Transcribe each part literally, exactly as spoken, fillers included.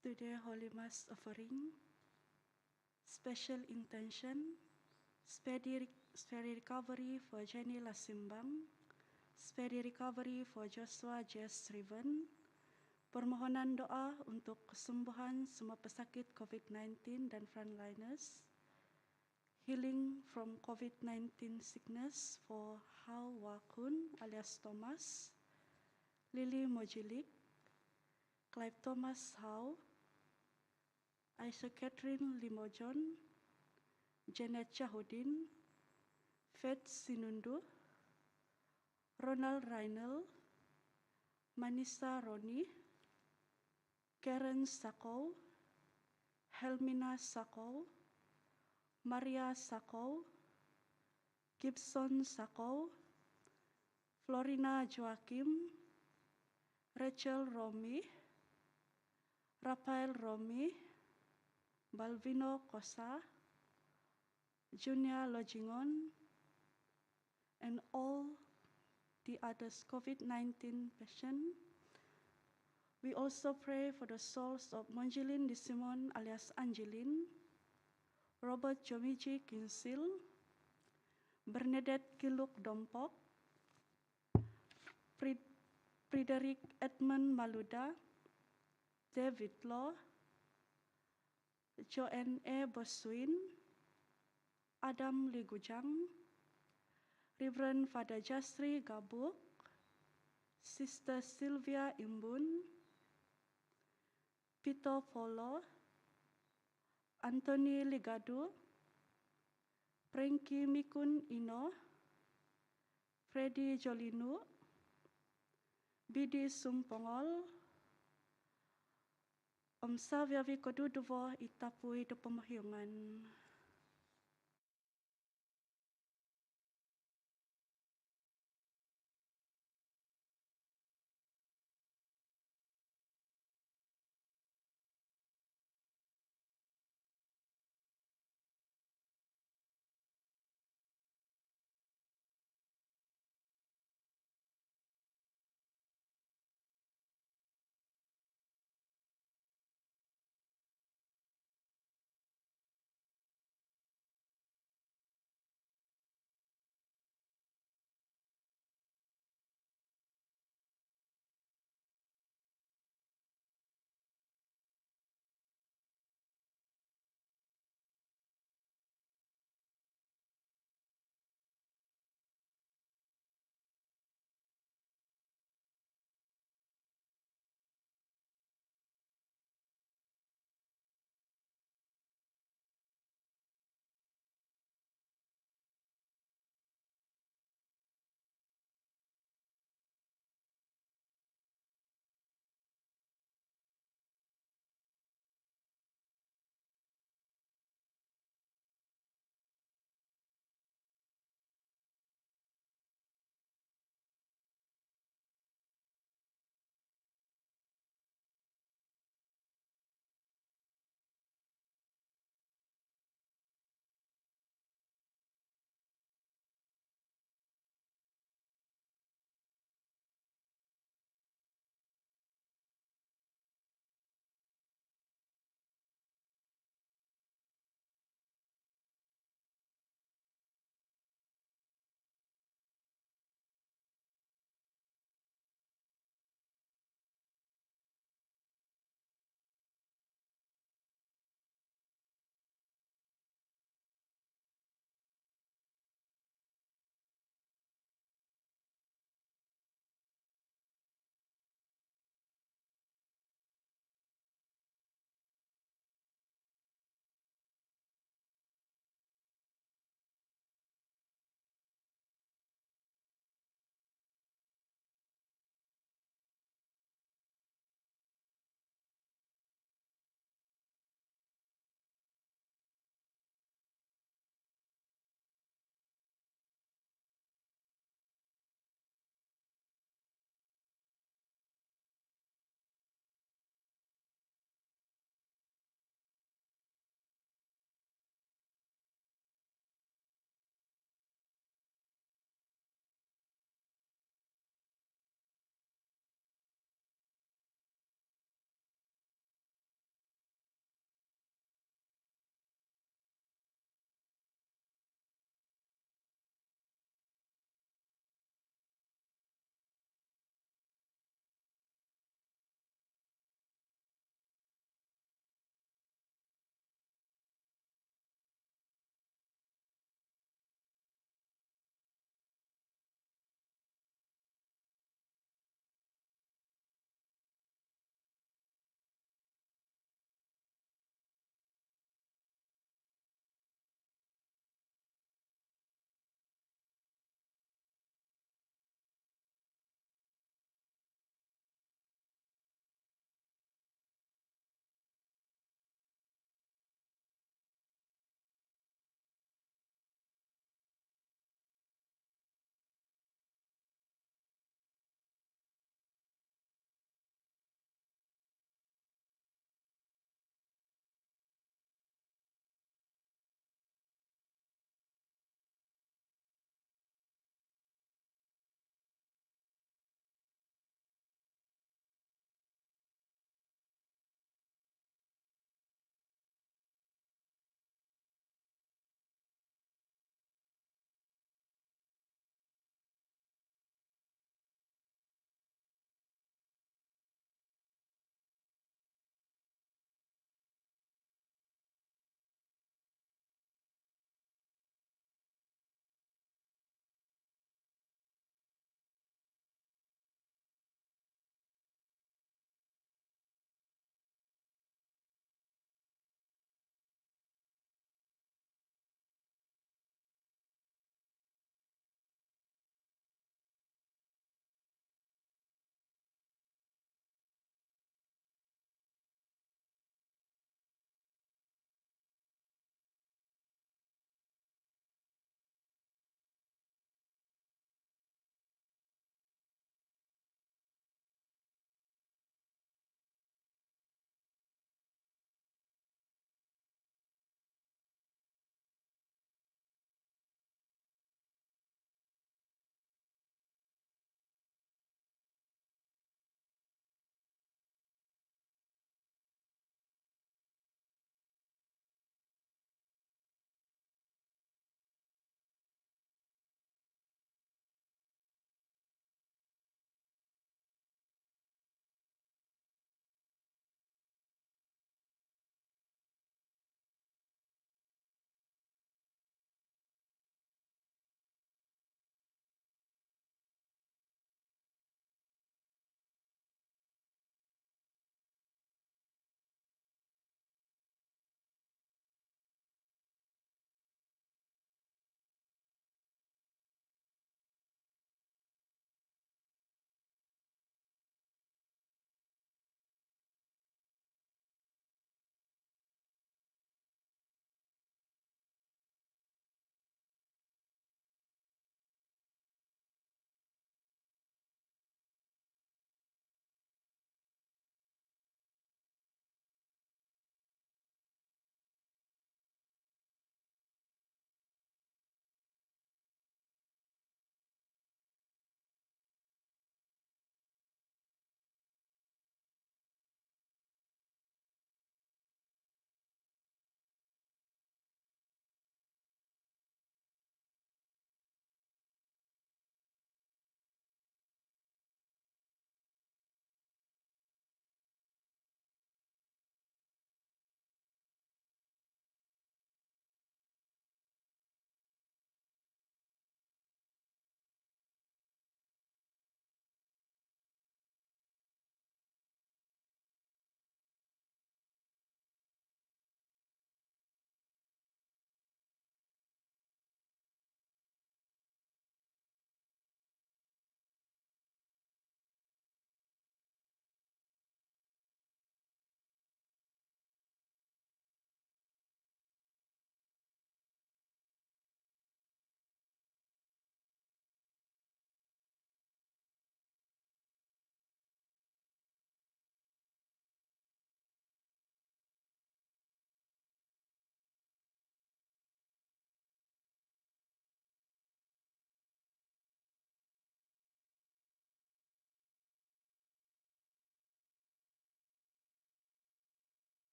Today Holy Mass offering. Special intention. Speedy, re- speedy recovery for Jenny Lasimbang. Speedy recovery for Joshua J Sriven. Permohonan doa untuk kesembuhan semua pesakit COVID nineteen dan frontliners. Healing from COVID nineteen sickness for Hau Wakun alias Thomas, Lily Mojilik, Clive Thomas Hau, Aisha Catherine Limojon, Janet Jahudin, Faith Sinundu, Ronald Rainel, Manisa Roni, Karen Sakou, Helmina Sakou, Maria Sakou, Gibson Sakou, Florina Joakim, Rachel Romi, Rafael Romi, Balvino Kosa, Junior Lojingon, and all the others COVID nineteen patient. We also pray for the souls of Monjilin Disimon alias Angeline, Robert Jomiji Kinsil, Bernadette Kiluk Dompok, Fred- Frederick Edmund Maluda, David Law, Joanne A Bosuin, Adam Ligujang, Reverend Father Jasri Gabuk, Sister Sylvia Imbun, Peter Polo, Anthony Ligadu, Frankie Mikun Ino, Freddy Jolinu, Bidi Sumpongol, om saviavi koduduvo i tapui do pomohiongan.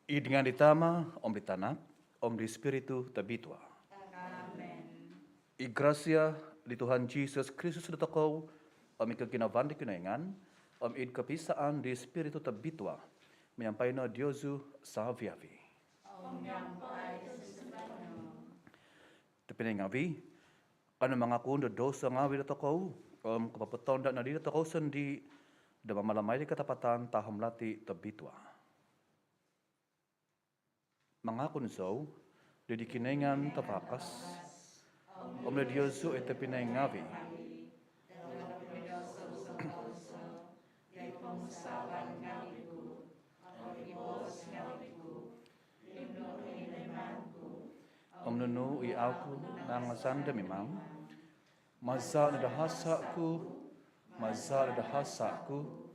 Id ngaan di Tama, om di Tanak, om di Spiritu Tobitua. I grasia di Tuhan Jisus Kristus dotokou, om i koginavaan di Kinoingan, om i kopisaan di Spiritu Tobitua, miampai no diozu savi-avi. Tobpinai ngavi, kanou mangakun do douso ngavi dotokou, om kopopotonda nodi dotokou sondii do mamalamai di katapatan tahom lati tobitua. Mangakun zou di Kinoingan Tavakas, om di diozu oi tobpinai ngavi, om nunu i au ku nangazan do mimang, maza do hasa ku, maza do hasa ku,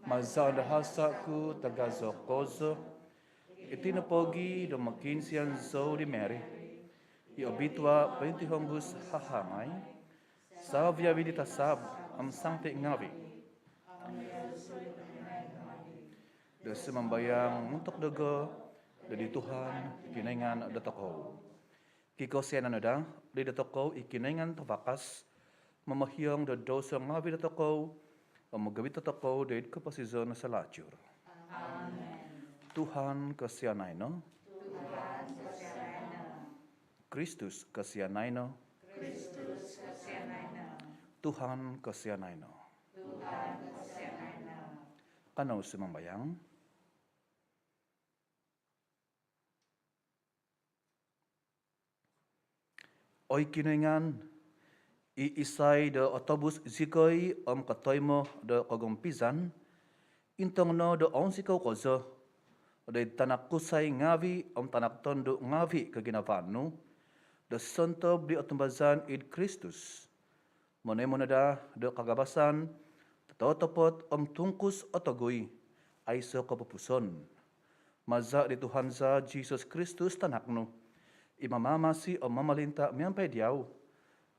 maza do hasa ku tagazo kozo. Iti no pogi do mokiinsian zou di Mary i obitua pointihombus hahangai, savi-avi di tasab om sangti ngavi, do sumambayang montok dogo doid Tuhan Kinoingan dotokou. Kikosianan no daa dotokou i Kinoingan Tavakas, momohiong do douso ngavi dotokou, om mogovit dotokou doid koposizon salajur. Tuhan kosianai no. Kristus kosianai no. Tuhan kosianai no. Kanou sumambayang. Oi Kinoingan, i isai do otobus zikoi om kotoimo do kogompizan, intong no do ounsikou kozo doid tanak kusai ngavi om tanak tondu ngavi koginavaan nu, do sontob di otumbazaan id Kristus, monoimo no daa do kagabasan totopot om tungkus otogui aiso kopupuson. Maza di Tuhan za Jisus Kristus Tanak nu, i mamamasi om momolinta miampai diau,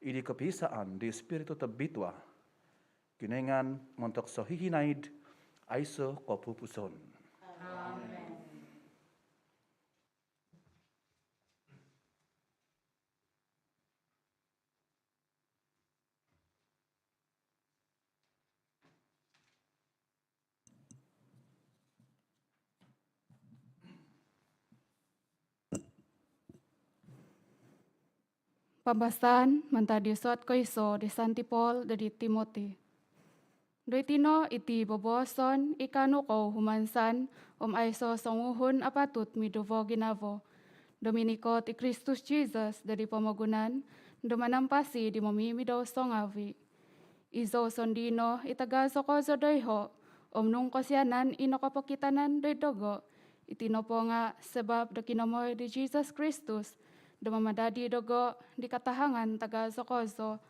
id kopisaan di Spiritu Tobitua, Kinoingan montok sohihinaid aiso kopupuson. Pambasaan mantad di suat koiso di Santi Paul doid Timoti. Doiti no iti bobooson i kaanu kou humansan om aiso songuhun apatut miduvo ginavo, do minikot i Kristus Jisus doid pomogunan do manampasi di momimidouso ngavi. Izou sondii no i tagazo kozo doiho om nung kosianan i nokopokitanan doid dogo, iti nopo nga sabap do kinomoi di Jisus Kristus do mamadadi dogo di katahangan tagazo kozo,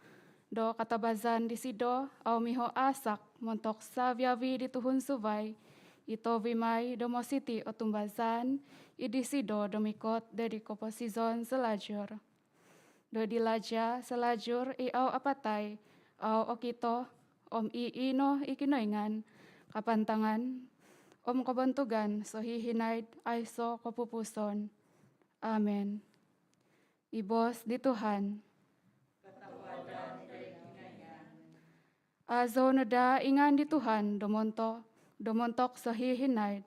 do katabazan disido au miho aasak montok savi-avi di tuhun suvai i tovi mai do mositi otumbazaan i disido do mikot doid koposizon salajur. Doid laja salajur i au apatai, au okito, om ii no i Kinoingan, kapantangan om kobontugan sohihinaid aiso kopupuson. Amen. I boos di Tuhan. Azou no daa i ngaan di Tuhan do monto, do montok sohihinaid.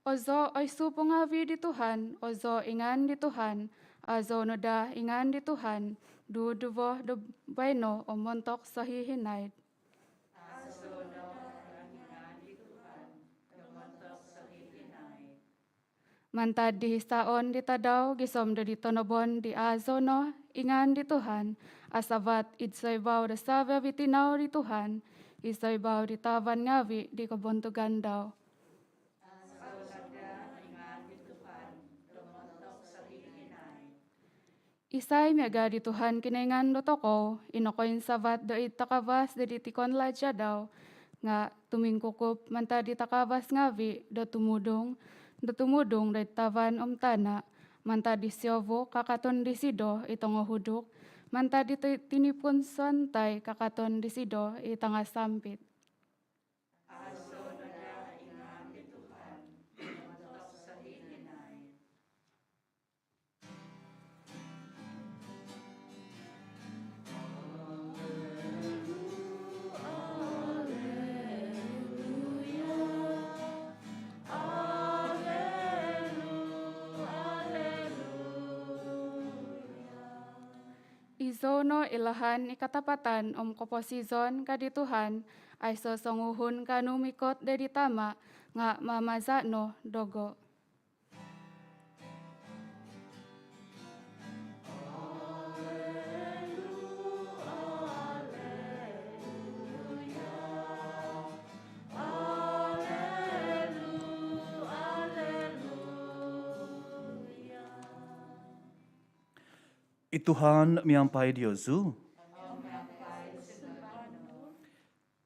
Ozo oi supu ngavi di Tuhan, ozo i ngaan di Tuhan, azou no daa i ngaan di Tuhan, duduvo do baino om montok sohihinaid. Mantad di hisaon di tadau gisom doid tonobon di azo no i ngaan di Tuhan, asavat id soibau do savi-avi tinau di Tuhan, id soibau di tavan ngavi di kobontugan dau. Isai miaga di Tuhan Kinoingan dotokou, i nokoinsavat doid takavas doid tikon laja dau, nga tumingkukup mantad di takavas ngavi do tumudung, do tumudung doid tavan om tana, mantad di siovuk kakaton disido i tongohuduk, mantad di ti-, tinipun santai kakaton disido i tanga sampit. Zou no i lahan i katapatan om koposizon ka di Tuhan, aiso songuhun kaanu mikot do di Tama, nga mamaza no dogo. I Tuhan miampai diozu.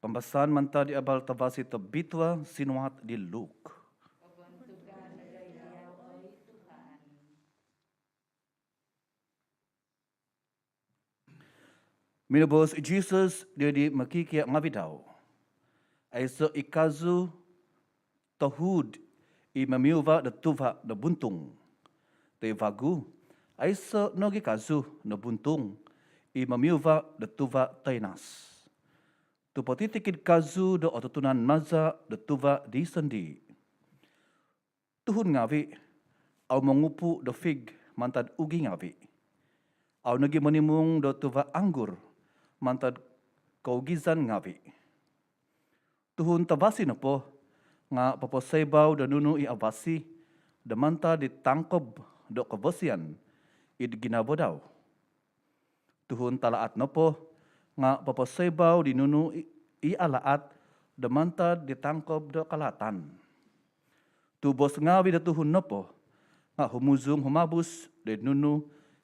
Pambasaan mantad di Abal Tavasi Tobitua sinuat di Luke. Minoboos i Jesus doid di mokikia ngavi dau, "Aiso i kazu tohuud i momiuva do tuva do buntung. Toi vagu, aiso nogi kazu no buntung i momiuva do tuva toinas. Tu potitikid kazu do otutunan maza do tuva di sondii. Tuhun ngavi au mongupu do fig mantad ugi ngavi, au nogi monimung do tuva anggur mantad kougizan ngavi. Tuhun tavasi nopo nga poposoibau do nunu i avasi do mantad di tangkob do kavasian id ginavo dau. Tuhun talaat nopo nga poposoibau di nunu i, i alaat do mantad di tangkob do kalaatan. Tu boos ngavi do tuhun nopo nga humuzung humabus doid nunu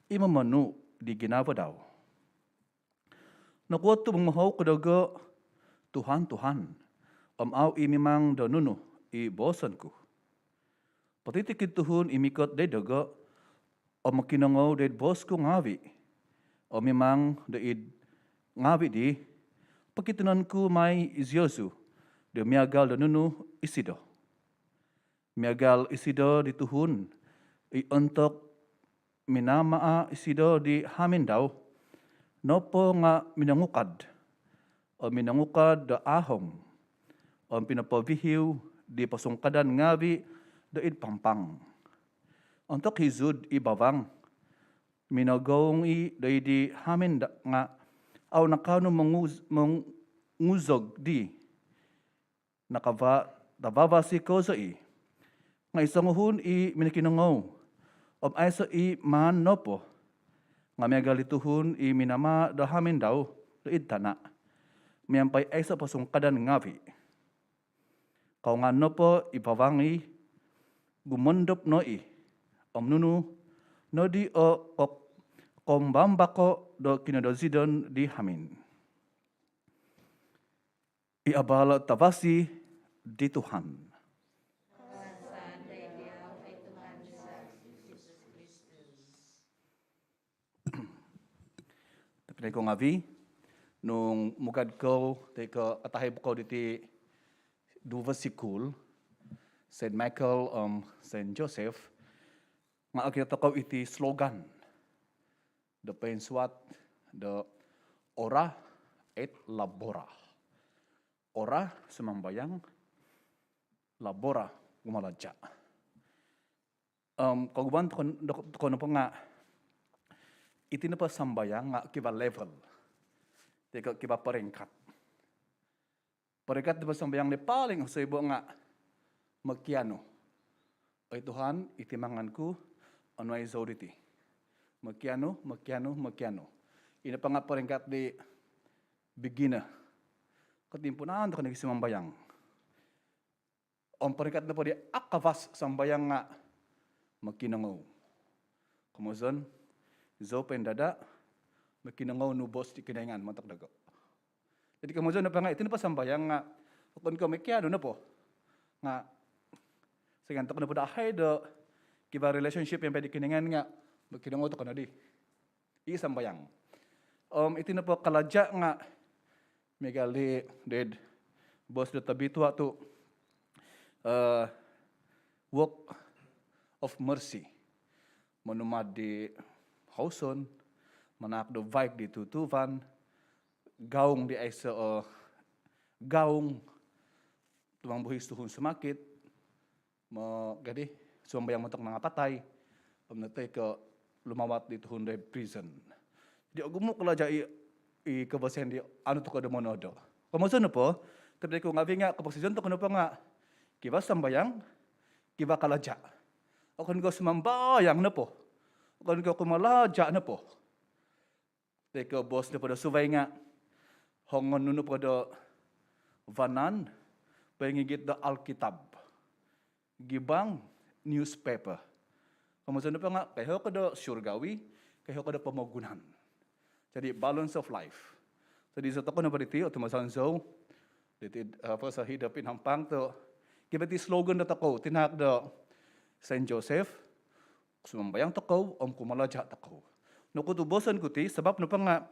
i momonu di ginavo dau. Nokuo tu momohou ko dogo, 'Tuhan, Tuhan,' om au i mimang do nunu i booson ku? Potitikid tuhun i mikot doid dogo om mokinongou doid boos ku ngavi, om mimang doid ngavi dii, pokitonon ku mai iziozu do miagal do nunu isido. Miagal isido di tuhun i ontok minamaa isido di hamin dau nopo nga minongukad om minongukad do ahom, om pinopovihiu di posungkadan ngavi doid pampang. Ontok hizud i bavang, minogoung i doid di hamin da, nga au nakaanu monguz-, monguzog dii. Nakava-, tavavasi kozo i. Nga i songuhun i minokinongou om aiso i maan nopo nga miagal di tuhun i minamaa do hamin dau doid tana miampai aiso posungkadan ngavi. Kaungaan nopo i bavang i, gumondop no i om nunu nodi o ko-, kombambako do kinodozidon di hamin." I Abal Tavasi di Tuhan. Tobpinai kou ngavi, nung mugad kou toi ko katahib kou diti duvo sikul, Saint Michael om Saint Joseph, nga okito tokou iti slogan do poinsuat do "Ora et labora". Ora, sumambayang, labora, gumalaja. Om kogumuan tokou, tokou nopo nga iti nopo sambayang nga kiva level toi ko kiva peringkat. Peringkat di sambayang di paling osoibo nga mokianu. "Oi Tuhan, iti mangan ku, onuai zou diti." Mokianu, mokianu, mokianu. Ino nopo nga peringkat di beginner. Kotimpuunan tokou nogi sumambayang. Om peringkat nopo di akavas sambayang nga mokinongou. Komozon, "Zou poindada, mokinongou nu boos di Kinoingan montok dogo." Jadi komozon nopo nga iti nopo sambayang nga okon ko mokianu nopo. Nga songian tokou nopo dahai do kiva relationship miampai di Kinoingan nga mokinongou tokou nodi. I sambayang. Om iti nopo kalaja nga miagal di doid boos do tobitua tu, eh, work of mercy. Monumad di houson, manahak do vaig di tutuvan, gaung di aiso, eh, gaung, tumambuhis tuhun sumakit, mo-, jadi, sumambayang montok nangapatai, om no toi ko lumawat di tuhun doid prison. Di ogumu' kalaja' i, i kobosian di aanu tokou do monodo. Komozon nopo, tobpinai ku ngaavi' nga' koposizon tokou nopo nga' kivaa sambayang, kivaa kalaja'. Okon ko' sumambayang nopo, okon ko' kumalaja' nopo. Toi ko' boos nopo do suvai nga' hongon nu nopo do vanan, poingigit do Alkitab, gibang, newspaper. Komozon nopo nga' koiho ko do surgawi, koiho ko do pomogunan. Jadi balance of life. Jadi iso tokou nopo diti, otumbazaan zou diti, apa, sahid do Penampang tu, kivaa iti slogan dotokou, tinahak do Saint Joseph, sumambayang tokou om kumalaja' tokou. Nokuo tu booson ku iti, sabab nopo nga'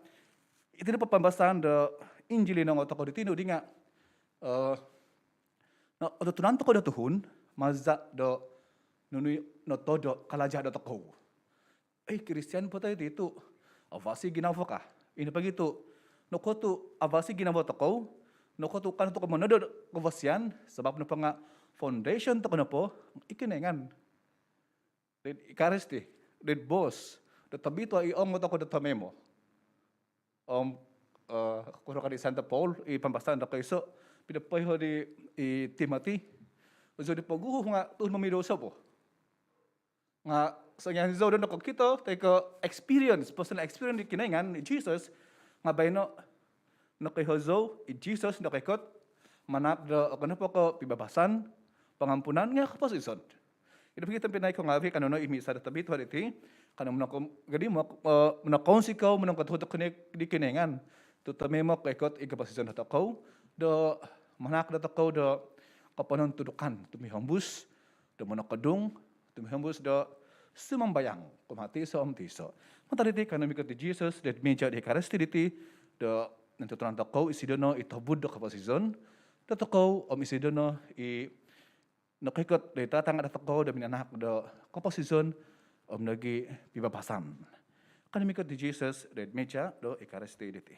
iti nopo pambasaan do Injil i noongou tokou di tinu di nga', eh, no, otutunan tokou do tuhun maza' do nunu i notodo kalaja' dotokou. Eh, Kristian po toi iti tu' avasi ginavo ka. Ino pogi tu', nokuo tu' avasi ginavo tokou, nokuo tu' kaanu tokou monodo do kobosian, sabab nopo nga' foundation tokou nopo i Kinoingan. Did Ekaristi, did boos do tobitua i oongou tokou do tomoimo. Om, eh, kuro ka di Santo Paul i pambasaan do koiso, pido poiho di i Timoti, zou di poguhu nga' tuhun momidouso po. Nga' songian zou do nokokito toi ko' experience, personal experience di Kinoingan, i Jesus, nga' baino nokoiho zou i Jesus nokoikot manahak do okon nopo ko' pibabasan, pangampunan nga' koposizon. Ino pogi tobpinai ku ngaavi', kanou no i misa do tobitua diti, kanou monongko-, jadi mo-, eh, monokounsikou, monongkotohuod tokou di Kinoingan tu' tomoimo koikot i koposizon dotokou do manahak dotokou do koponontudukan tumihombus do monokodung, tumihombus do sumambayang kumaa tiso om tiso. Mantad diti kanou mikot di Jesus doid mija di Ekaristi diti do notutunan tokou isido no i tobud do koposizon dotokou om isido no i nokoikot doid tatangaan dotokou do minanahak do koposizon om nogi pibabasan. Kanou mikot di Jesus doid mija do Ekaristi diti.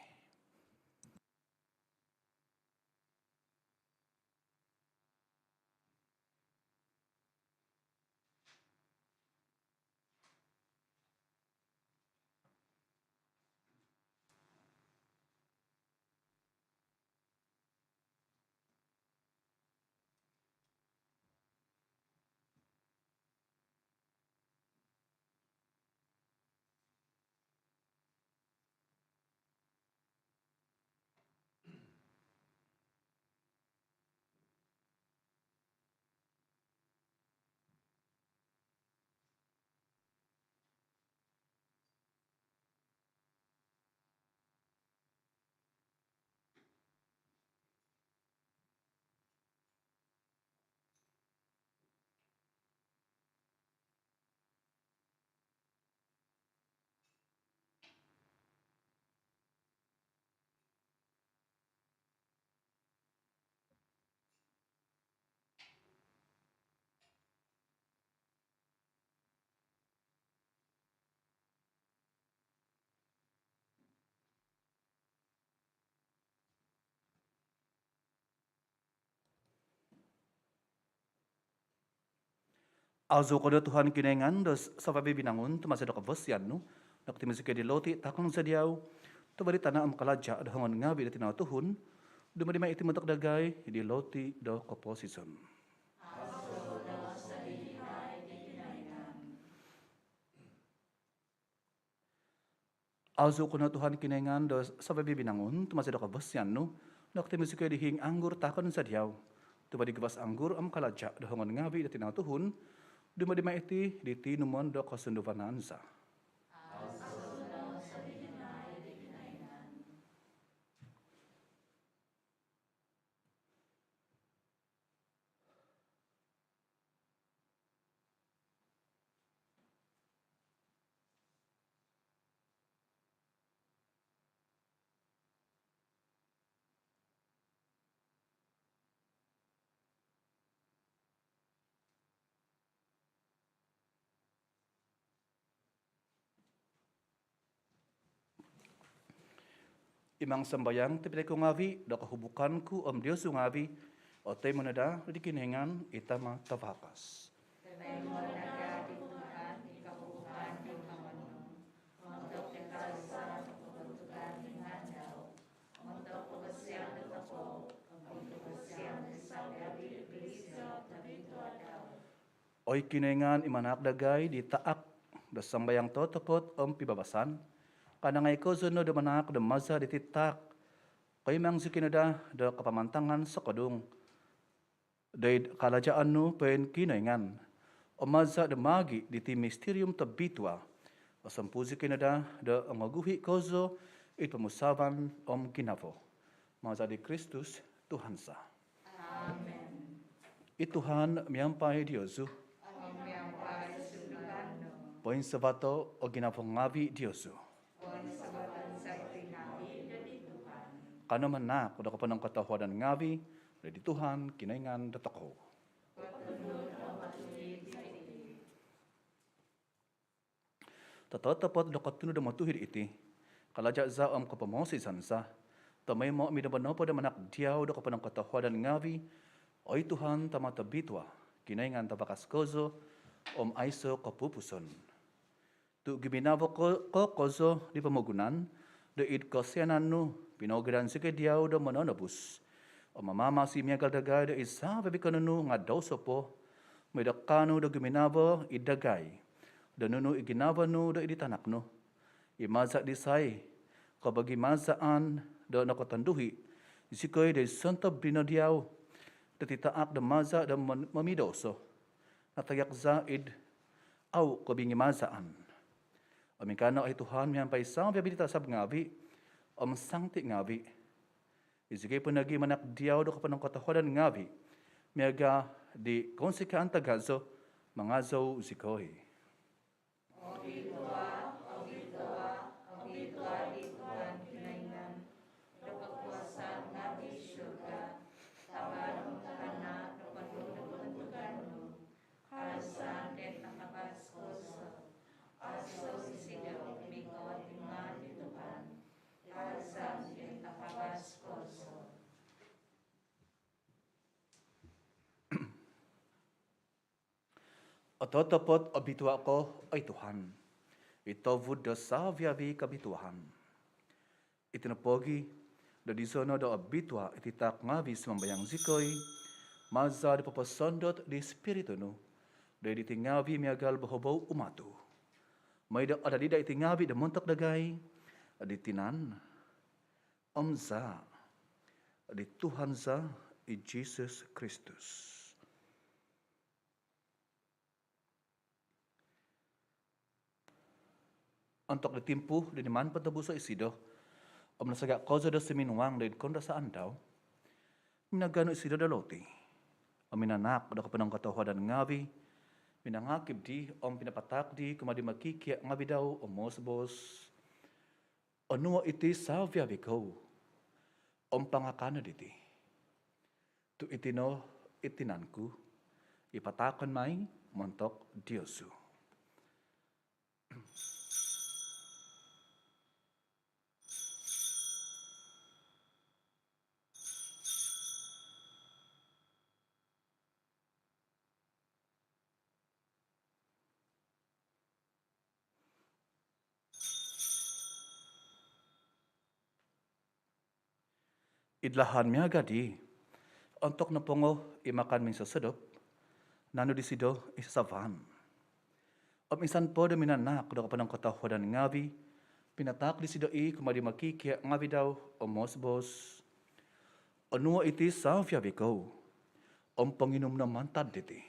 Aazou ko no Tuhan Kinoingan do savavi binangun, tu maza do kavasian nu nokotimizuki di loti taakon za diau, tuva' di tana' om kalaja' do hongon ngaavi' do tinau tuhun, dumadi mai iti montok dagai di loti do koposizon. Aazou ko no Tuhan Kinoingan do savavi binangun, tu maza do kavasian nu nokotimizuki di hiing anggur taakon za diau, tuva' di guvas anggur om kalaja' do hongon ngaavi' do tinau tuhun, dumadi mai iti di tinumon do kosunduvanan za. Imang sambayang tobpinai ku ngaavi' do kohubukan ku om diozu ngaavi' otoimo no daa di Kinoingan i Tama' Tavakas. Oi Kinoingan i manahak dagai di taak do sambayang totopot om pibabasan, kanangai kozo no do manahak do maza diti taak, koimang zikoi no daa do kapamantangan sokodung doid kalajaan nu poinkinoingan, om maza do maagi diti mistirium tobitua, osompu zikoi no daa do ongoguhi kozo id pomusavan om ginavo. Maza di Kristus Tuhan za. Amen. I Tuhan miampai diozu. Om miampai sunduvan nu. Poinsavato o ginavo ngavi diozu. Poinsavaton za iti ngavi doid Tuhan. Kanou manahak do koponongkotohuadan ngavi doid Tuhan Kinoingan dotokou. Kotunud om otuhid iti. Totopot do kotunud om otuhid iti, kalaja za om kopomosizan za, tomoimo om id nombo nopo do manahak diau do koponongkotohuadan ngavi, oi Tuhan, Tama tobitua, Kinoingan tavakas kozo om aiso kopupuson. Tu guminavo ko, ko kozo di pomogunan, do id kosianan nu, pinoogidan zikoi diau do mononobus. Om mamamasi miagal dagai do id savi-avi ko nunu nga douso po, moi do kaanu do guminavo id dagai do nunu i ginavo nu do id di Tanak nu. I maza disai kobogimazaan do nokotonduhi zikoi do id sontob dino diau, do titaak do maza do mon, momidouso. Natagak za id au kobingimazaan. Om ingkaa no oi Tuhan miampai savi-avi di tasab ngavi, om sangti ngavi. Izikoi po nogi manahak diau do koponongkotohuadan ngavi, miaga di kounsikaan tagazo, mangazou zikoi. Obitua, obitua, obitua i Tuhan Kinoingan do kokuasaan ngavi surga, tavan om tana do ponuu do kobontugan nu. Kaazan id takavas kozo. Aazou isido mikot id ngaan di Tuhan. Kaazan id takavas kozo. Ototopot obitua ko, oi Tuhan, i tovud do savi-avi kobituaan. Iti nopogi, do dizono do obitua iti taak ngavi sumambayang zikoi, maza do poposondot di Spiritu nu do id iti ngavi miagal bohobou umatu. Moi do adadi daa iti ngavi do montok dagai di tinan om zaa di Tuhan za i Jesus Kristus. Ontok di timpu di niman potobuso isido om nasaga kozo do suminuang do id koundasaan dau, minaganu isido do loti om minanahak do koponongkotohuadan ngavi, minangakib di om pinapataak di kumaa di mokikia ngavi dau om moos-boos: Onuo iti savi-avi kou om pangakan no diti. Tu iti no i tinan ku, i pataakon mai montok diozu. Id lahan miaga di, ontok nopongo i makan minsosodop, nanu disido i sasavan om insan po do minanahak do koponongkotohuadan ngavi, pinataak disido i kumaa di mokikia ngavi dau om moos-boos: Onuo iti savi-avi kou om ponginum no mantad diti.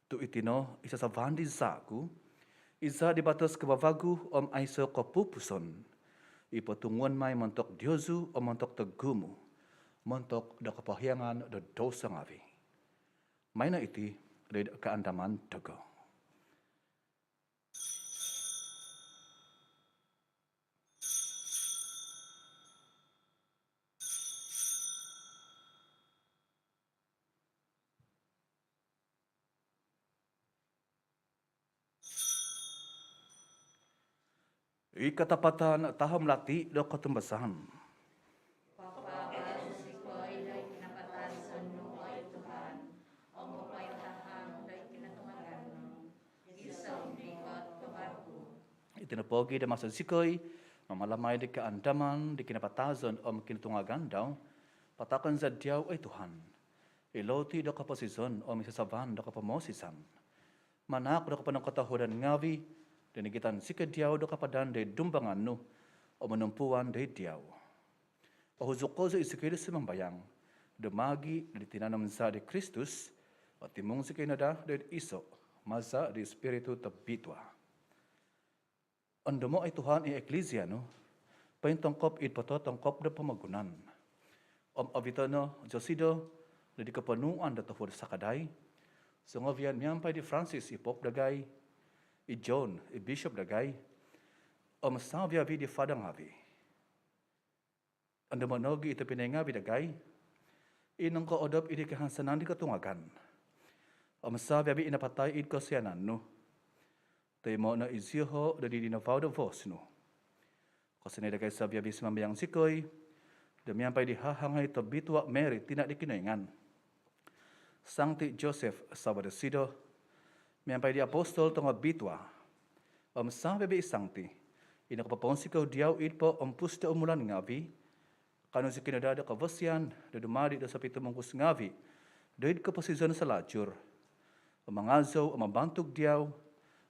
Tu iti no i sasavan di zaa ku, i zaa di batos kavavagu om aiso kopupuson, i potunguon mai montok diozu om montok togumu, montok do kopohiangan do douso ngavi. Maino iti do id kaandaman dogo. I katapatan tahom lati do kotumbazaan. Papaabal zikoi do kinapatazon nu, oi Tuhan, om popointahang do kinotungagan nu, gisom mikot ko vagu. Iti nopogi do maso zikoi mamalamai di kaandaman di kinapatazon om kinotungagan dau, pataakon za diau, oi Tuhan, i loti do koposizon om i sasavan do kopomosizan, Manaak do koponongkotohuadan ngavi' do nigitan zikoi diau do kapadan do id dumbangan nu om monompuan do id diau. Ohuzuk kozo i zikoi do sumambayang do maagi' di tinan om zaa' di Kristus, otimung zikoi no daa do id iso' maza' di Ispiritu Tobitua. Ondomo' oi Tuhan i Eklizia nu pointongkop id pototongkop do pomogunan om ovito' no zosido do id koponuan do tohuod sakadai songovian miampai di Francis i Pop dagai, i John i Bishop dagai, om savi-avi' di fada ngavi'. Ondomo' nogi' i tobpinai ngavi' dagai i nongkoodop id kahansanan di kotungagan om savi-avi' i napatai id kosianan nu. Toimo' no i zioho' do id dinavau do vos nu. Kosianai dagai savi-avi', sumambayang zikoi do miampai di hahangai tobitua' Mary, tina' di Kinoingan, Sangti Joseph savo' dosido, miampai di apostol tongobitua om savi-avi' i sangti i nokopopounsikou diau id poompus do umulan ngavi', kaanu zikoi no daa do kavasian do dumadi' do sopitumungkus ngavi' do id koposizon salajur om mangazou om mambantug diau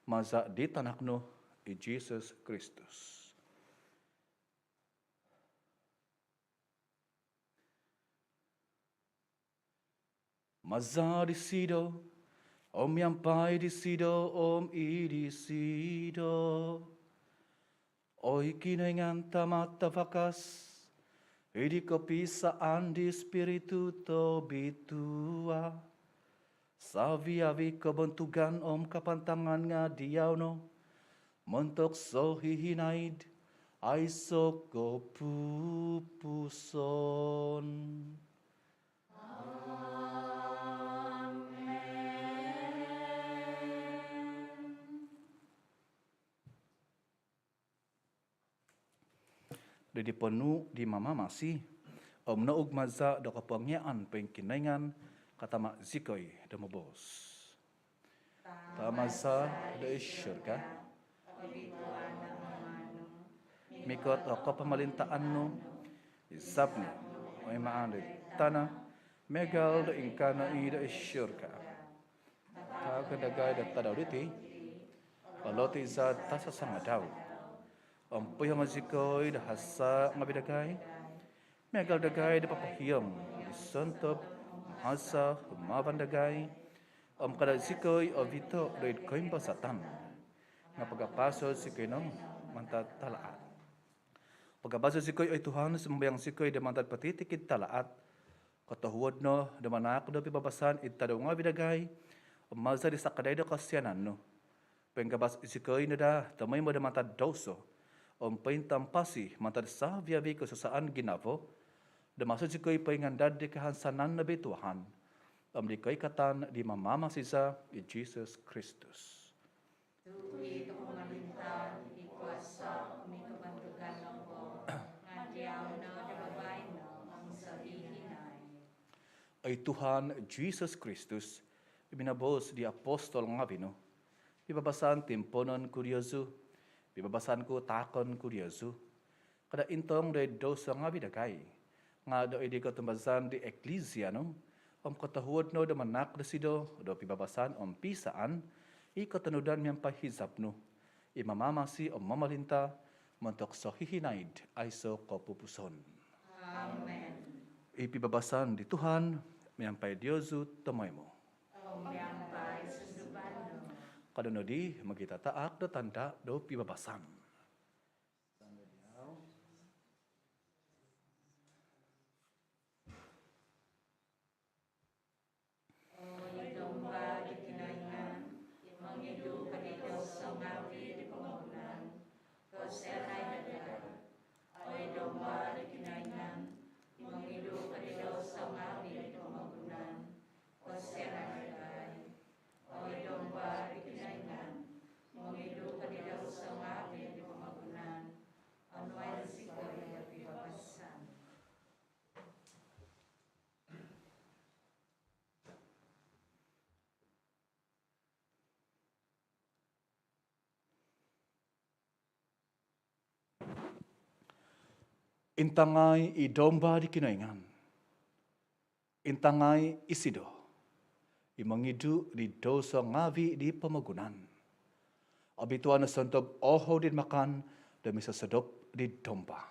maza' di Tanak nu i Jisus Kristus. Maza' disido, om miampai disido, om id disido, oi Kinoingan Tama' Tavakas, id kopiisaan di Ispiritu Tobitua, savi-avi' kobontugan om kapantangan nga' diau no, montok sohihinaid aiso' kopupuson. Amen. Do di ponuu' di Mamamasi om nougmaza' do kopongiaan poingkinoingan, katama' zikoi do moboos. Tama za do id surga, mikot o kopomolintaan nu, izab nu oi maan do id tana' miagal do ingkaa no i do id surga. Taak dagai do tadau diti o loti za do tasasangadau. Om pohiongo zikoi do hasa' ngavi' dagai, miagal dagai do popohiong di sontob hasa' humavan dagai. Om kada zikoi ovito' do id koimbazatan, nga' pagapaso' zikoi no mantad talaat. Pagapaso' zikoi oi Tuhan, sumambayang zikoi, do mantad potitikid talaat. Kotohuod no do manaak do pibabasan id tadau ngavi' dagai, om maza' di sakadai do kosianan nu, poingabas zikoi no daa tomoimo do mantad douso om pointampasi mantad savi-avi' kosusaan ginavo, do maso zikoi poingandad di kahansanan nobi Tuhan om di koikatan di Mamamasi za i Jisus Kristus. Tu' i kopomolintaan, i kuasa om i kobontugan nopo nga' diau no do baino om sohihinaid. Oi Tuhan Jisus Kristus, i minoboos di apostol ngavi' nu, pibabasan timponon ku diozu, pibabasan ku taakon ku diozu. Kada intong do id douso ngavi' dagai, nga' do id kotumbazaan di Eklizia nu, om kotohuod no do manaak dosido do pibabasan om piisaan i kotonudan miampai hizab nu, i mamamasi om momolinta montok sohihinaid aiso' kopupuson. Amen. I pibabasan di Tuhan miampai diozu tomoimo. Om miampai sunduvan nu. Kanou nodi mogitataak do tanda' do pibabasan. Oi Domba di Kinoingan, i mongidu ko di douso ngavi' di pomogunan, kosianai dagai. Oi Domba di Kinoingan, i mongidu ko di douso ngavi' di pomogunan, kosianai dagai. Oi Domba di Kinoingan, i mongidu ko di douso ngavi' di pomogunan, onuai zikoi do pibabasan. Intangai i Domba di Kinoingan. Intangai isido, i mongidu di douso ngaavi di pomogunan. Obitua no sontob ohou di makan do misosodop di domba.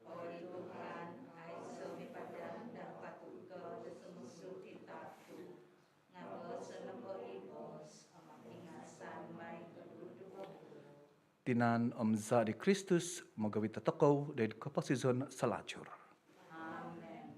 Oi Tuhan, aiso mipadan do patut ko do sumusu id taap ku, nga boos no po i boos om ingasan mai koduduvo ku. Tinan om zaa di Kristus mogovit dotokou doid koposizon salajur. Amen.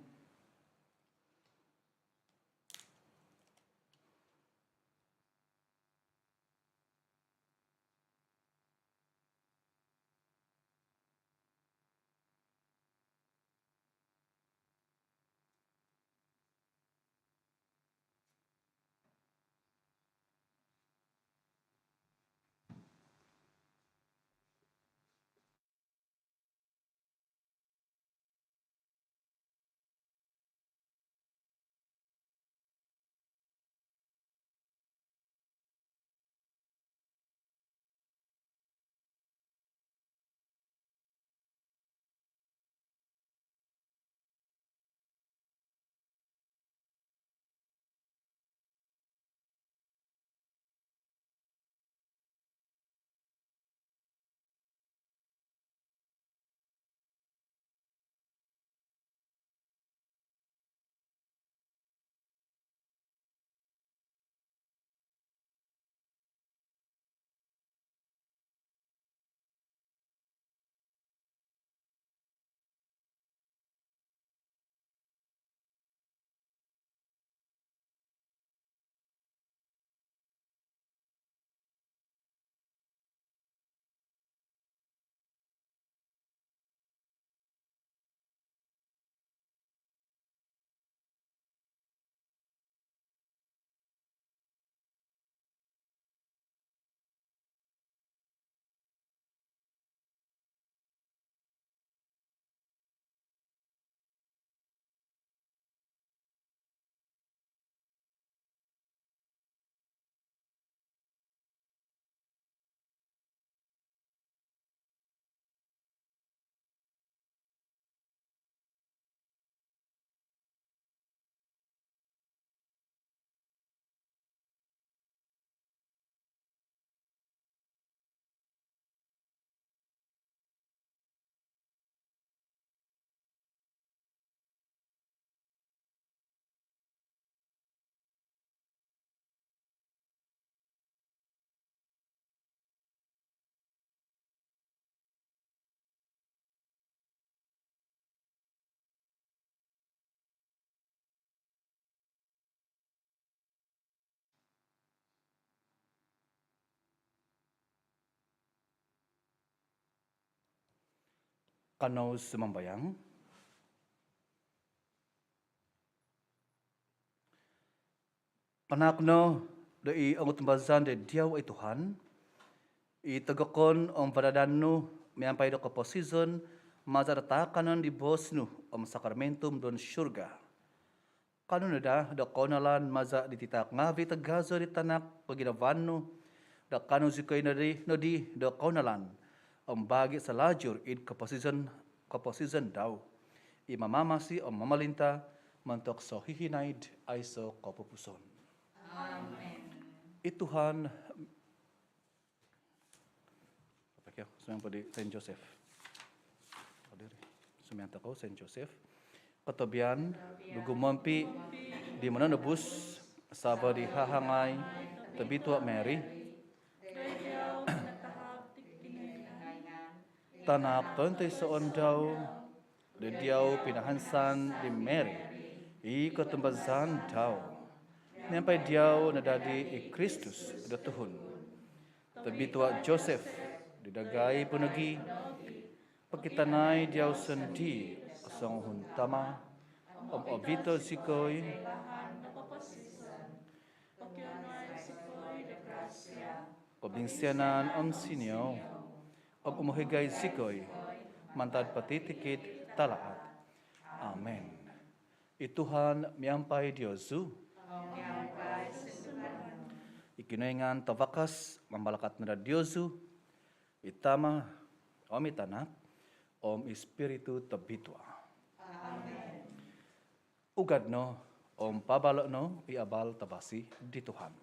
Kanou sumambayang. Panaak no do i ongotumbazaan do Diau, oi Tuhan, i togokon om vadadan nu miampai do koposizon maza do taakanon di boos nu om sakramentum don surga. Kaanu no daa do kounalan maza di titaak ngaavi tagazo di Tanak koginavaan nu, do kaanu zikoi nodi, nodi do kounalan om baagi salajur id koposizon, koposizon dau, i mamamasi om momolinta montok sohihinaid aiso kopupuson. Amen. I Tuhan Sumian po di Saint Joseph. Sumian tokou Saint Joseph. Kotobian do gumompi di Mononobus, savo di hahangai Tobitua Mary. Tanak tontoisoon dau, do Diau pinahansan di Mary i kotumbazaan dau. Miampai Diau nadadi i Kristus do tuhun. Tobitua Joseph, di dagai po nogi, pokitanai Diau sondii o songuhun tama om ovito zikoi, kobinsianan om sinio, om umohigai zikoi mantad potitikid talaat. Amen. I Tuhan miampai diozu. I Kinoingan Tavakas mambalakat no daa diozu, i Tama om i Tanak om i Spiritu Tobitua. Amen. Ugad no Om pabalo' no i abal tavasi di Tuhan.